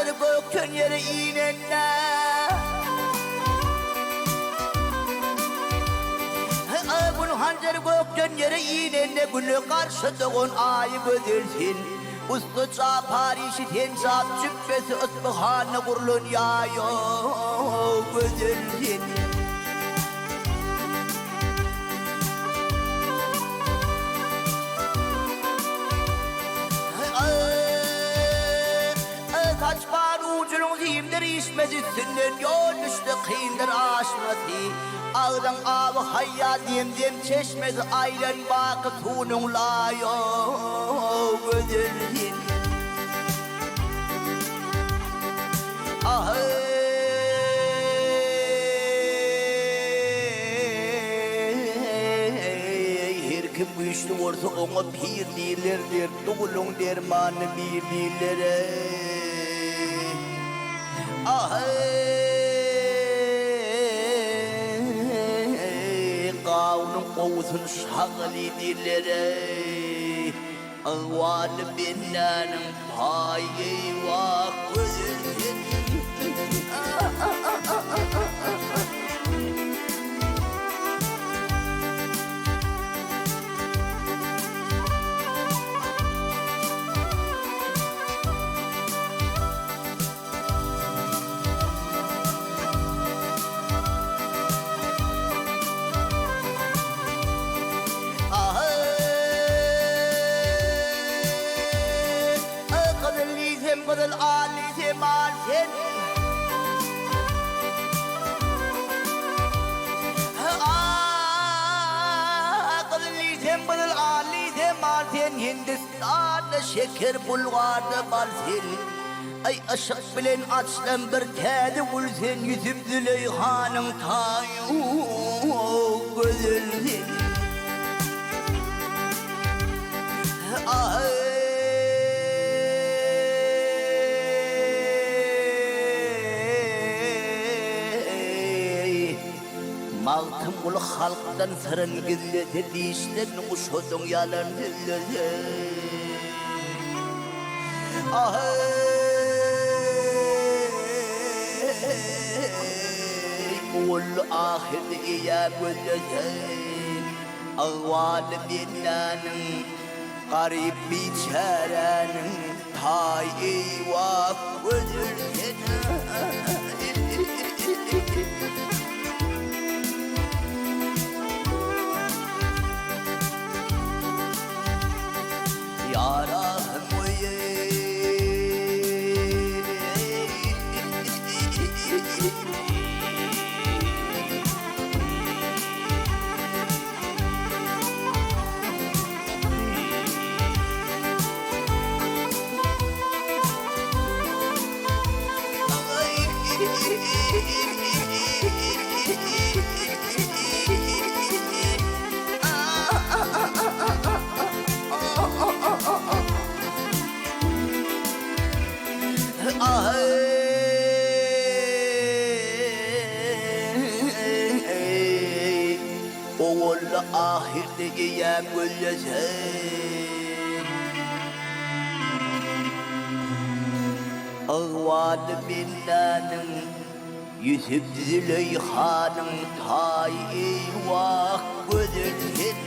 hanjary gökden ýere inende. Gün hanjary gökden ýere inende Güne garşy dogan aýy gözel sen. Ussa çapar işi sen çap jüpbesi Yspyhanda gurlan ýaýa gözel sen. Saçban ujunyň simdir işmesi Üstünden ýol düşse kyndyr aşmasy. Agzyň aby haýýa dem-dem çeşmesi Aýlan baky suwunyň laýa gözel sen. Aheý, her kim güýçli bolsa oňa pir diýler, dertli guluň dermanyny bir diýler eý. Aheý, gawunyň gowusyny şagaly diýler eý. Ygbaly bendäniň paýy wah gözel sen. Gyzyl diýsem gyzyl, al diýsem al sen. Gyzyl diýsem gyzyl, al diýsem al sen. Hindistanda şeker, Bulgarda bal sen. Aý yşyk bilen açylan bir täze gül sen Ýüsüp Züleýhanyň taýy gözel sen. Aý Magtymguly halkdan syryn gizlese dişlerini guşadyň ýalan sözlese. Aheý, Ogully ahyrda eýä gözlesen, Ygbaly bendäniň, garyp biçäräniň taý eýwah gözel sen. Ýarahym Aheý, Owalda ahyrda eýäm gözlesen. Ygbaly bendäniň Ýüsüp Züleýhanyň taýy eýwah gözel sen.